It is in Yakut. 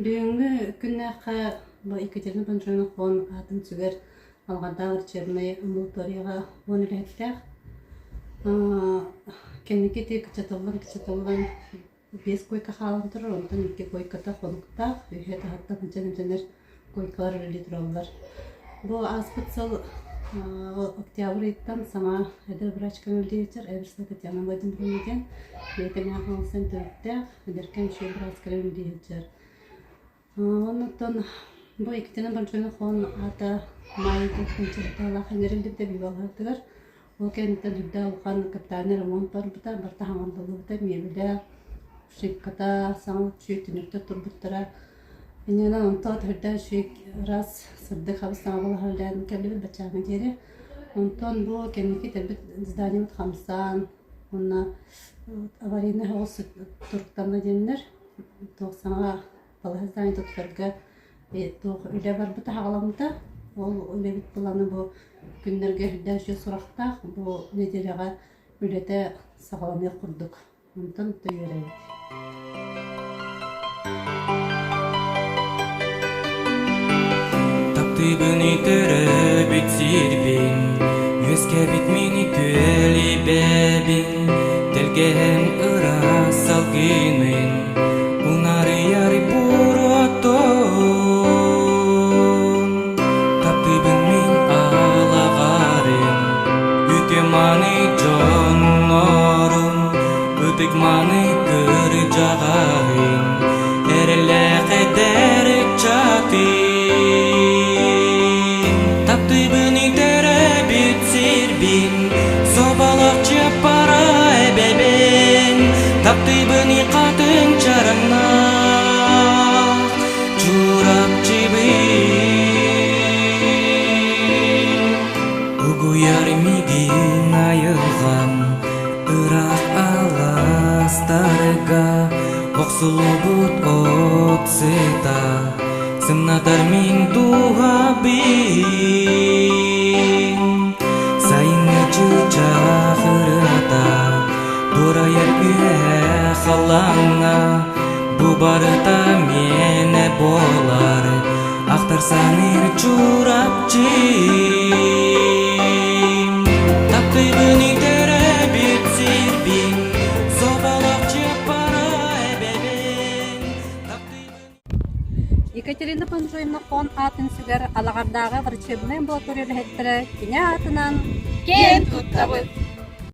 Бүгүҥҥү күннээххэ бу Екатерина Бонжоновна Хон аатын сүгэр Алҕардаах врачебнай амбулаторияҕа 10 үлэһиттээх. Кэнники ити кыччатыллан-кыччатыллан биэс куойка хаалан турар, онтон икки куойката хонуктаах, үһэ таһыттан сылдьан эмтэнэр куойкалар үлэлии тураллар. Бу ааспыт сыл октябрь ыйыттан саҥа эдэр врач көҥүллүү сылдьар Эверстова Татьяна Владимировна диэн бэйэтэ мэҥэ хаҥаластан төрүттээх, эдэркээн үчүгэй быраас кэлэн үлэлии сылдьар. Оннуттан бу Екатерина Бончуйна Хон аата Маайа диэн чыһытаалаах ыҥырыллыбыта бивалаһытыгар. Ол кэнниттэн үрдэ улахан капитальный ремонт барбыта, барыта хаҥардыллыбыта, миэбэлэ, шипката, саҥа үчүгэй түннүктэр турбуттара. Иннинэн онтон үрдэ үчүгэй ыраас, сырдык хабыс саҥа балаһа үлэлээн кэллибит баччааҥҥа диэри. Онтон бу кэнники кэлбит зданиебыт хамсаан уонна аварийнай оҕус туруктанна диэннэр туох саҥа балаһа здание тутарга туох үлэ барбыта хаҕаламмыта. Ол үлэбит былаана бу күннэргэ үрдээх үчүгэй сурахтаах. Бу нэдиэлэҕэ үлэтэ саҕаланыах курдук. Онтон үөрэбит. Таптыыбын төрөөбүт сирбин, үөскээбит мин күөлүбэбин, тэлгэһэм ыраас салгынын, унарыйар буруотун. Таптыыбын мин алаҕарым, үтүө-мааны дьоннорум, ытык-мааны кырдьаҕаһым, эрэллээх эдэр ыччатым. Таптыыбын төрөөбүт сирбин, соболох чыаппара эбэбин, таптыыбын хатыҥ чараҥнаах Чурапчыбын. Угуйар мигин айылҕам ыраах алаастарга охсуллубут от сыта сымнатар мин дууһабын. Сайыҥҥы чыычаах ырыата Дурайар үөһэ халлааҥҥа бу барыта миэнэ буолар ахтар саныыр Чурапчы. Таптыыбын төрөөбүт сирбин, соболох чыаппара эбэбин. Екатерина Панжоевна Хон аатын сүгэр Алаҕардааҕы врачебнай амбулатория үлэһиттэрэ кини аатынан Киэн туттабыт!